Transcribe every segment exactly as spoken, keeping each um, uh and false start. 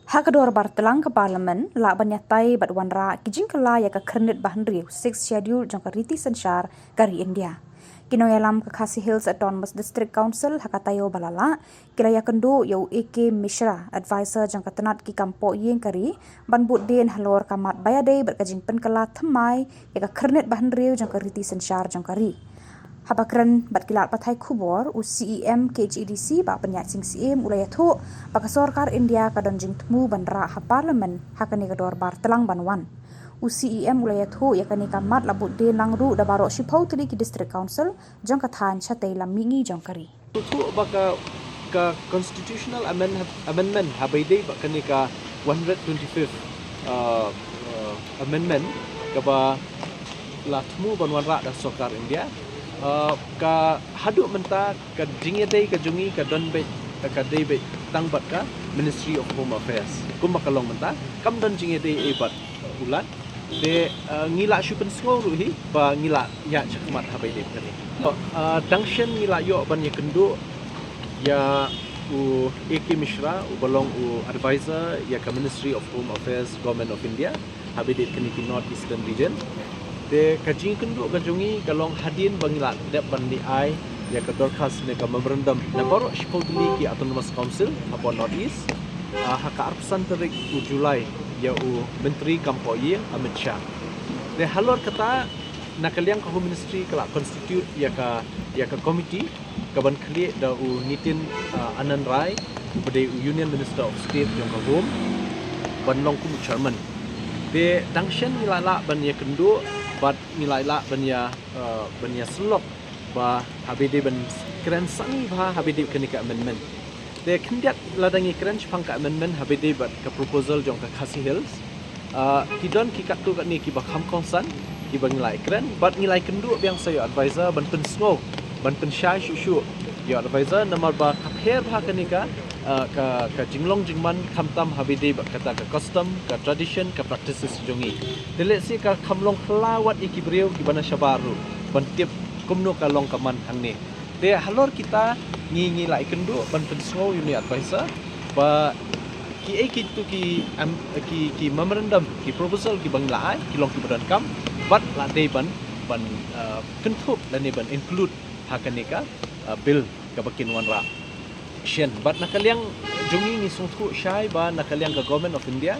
Ha ka dorbar tlang ka Parliament, lah ban ïatai bad wanrah ki jingkylla ïa ka khyrnit ba hynriew, Sixth Schedule jong ka riti synshar ka ri India. Ki nongïalam ka Khasi Hills Autonomous District Council ha ka taïew ba la lah, ki la ïakynduh ïa u A K Mishra, advisor jong ka tnat ki kam poh ïing ka ri, ban bud dien halor ka mat ba ïadei bad ka jingpynkylla thymmai ïa ka khyrnit ba hynriew jong ka riti synshar jong ka ri. Haba kren bad ki lad pathai khubor, u C E M K H A D C Bah Pynïaid Sing Syiem u la ïathuh ba ka sorkar India ka don jingthmu ban rah ha Parliament ha kane ka dorbar tlang ban wan. U C E M u la ïathuh ïa kane ka mat la bud dien lang ruh da baroh shiphew tylli ki District Council jong ka thaiñ shatei lam mihngi jong ka ri. Sngewthuh ba ka, ka constitutional amend-, amendment haba ïadei bad kane ka one hundred twenty-fifth, uh, uh, amendment kaba la thmu ban wanrah da sorkar India. Uh, ka haduh mynta ka jingïadei ka jong ngi ka don beit, ka dei beit tang bad ka Ministry of Home Affairs. Kumba ka long mynta, kam don jingïadei ei bad u Lat. Te, uh, ngi la shu pynsngew ruh hi ba ngi la ïaid shakhmat haba ïadei bad kane. Uh, dang shen ngi la ïoh ban ïakynduh ïa u A K Mishra, uba long u advisor ïa ka Ministry of Home Affairs, Government of India, haba ïadei bad kine ki North Eastern Region. Te ka jingïakynduh ka jong ngi ka long hadien ba ngi la dep ban leit ai ïa ka dorkhas ne ka memorandum na baroh shiphew tylli ki Autonomous Council hapoh North East, ah, ha ka arphew san tarik u July ïa u Myntri kam poh ïing Amit Shah. Te halor kata, na ka liang ka Home Ministry ka la constitute ïa ka, ïa ka committee kaban khlieh da u Nitin, ah, Anand Rai, uba dei u Union Minister of State jong ka Home, ban long kum u chairman. Te dang shen ngi la lah ban ïakynduh bad ngi la lah ban ïa, ah, ban ïasyllok ba haba ïadei ban kren sani bha haba ïadei kane ka amendment. Te khyndiat lada ngi kren shaphang ka amendment haba ïadei bad ka proposal jong ka Khasi Hills, ah, ki don ki katto katne kiba kham kongsan kiba ngi la ïakren bad ngi la ïakynduh biang sa ïa u advisor ban pynsngew, ban pynshai shuh shuh ïa u advisor, namar ba ka pher bha kane ka, ah, ka, ka jinglong jingman khamtam haba ïadei bad kata ka custom, ka tradition, ka practices jong ngi. Te lehse ka kham long khlawat ïa ki briew kiba na shabar ruh ban tip kumno ka long ka man hangne. Te halor kita ngi, ngi la ïakynduh ban pynsngew ïa une u advisor ba kiei kitu ki, em, ki, ki memorandum, ki proposal kiba ngi la ai ki long kiba donkam bad la dei ban, ban, ah, kynthup lane ban include ha kane ka, ah, bill kaba kin wanrah shen. Bad na ka liang jong ngi ngi sngewthuh shai ba na ka liang ka Government of India,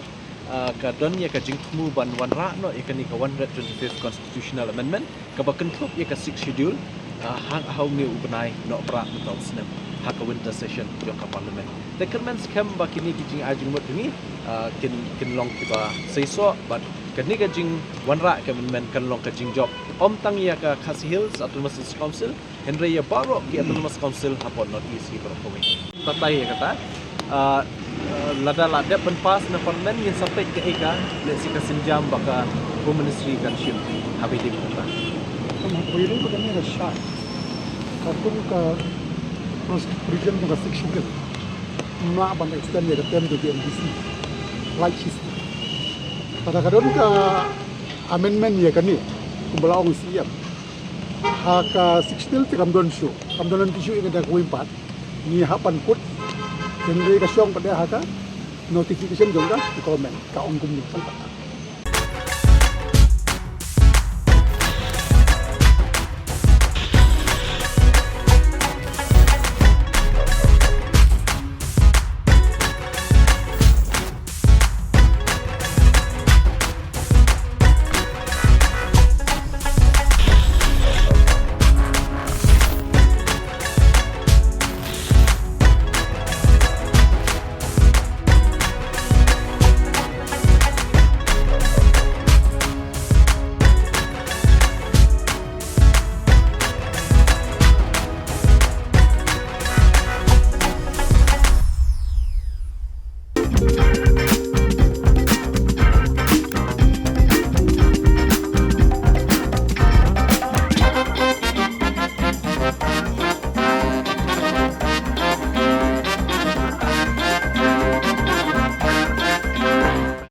ah, ka don ïa ka jingthmu ban wanrah noh ïa kane ka one hundred twenty-fifth Constitutional Amendment kaba kynthup ïa ka Sixth Schedule, ah, ha, ha une u bnai Nohprah mynta u snem ha ka winter session jong ka Parliament. Te kyrmen skhem ba kine ki jingai jingmut jong ngi, ah, kin, kin long kiba seisoh bad kane ka jingwanrah ka amendment kan long ka jingjop ym tang ïa ka Khasi Hills Autonomous District Council, hynrei ïa baroh ki Autonomous Council hapoh North East hi baroh kawei. Batai ïa kata, ah, ah, lada la dep ban pass na Parliament ngin sa peit kaei ka, lehse ka sienjam ba ka Home Ministry kan shim haba ïadei bad kata. Ka mat ba ïadei bad kane ka shai. Katkum ka provision jong ka Sixth Schedule, ym lah ban extend ïa ka term jong ki M D C. Lait shisha. Lada ka don ka amendment ïa kane, kumba la ong C E M, ha ka Sixth Schedule te kam don shuh, kam don lynti shuh ïa kata kawei pat. Ngi hap ban kut, hynrei ka shong pat de ha ka notification jong ka government, ka ong kumne.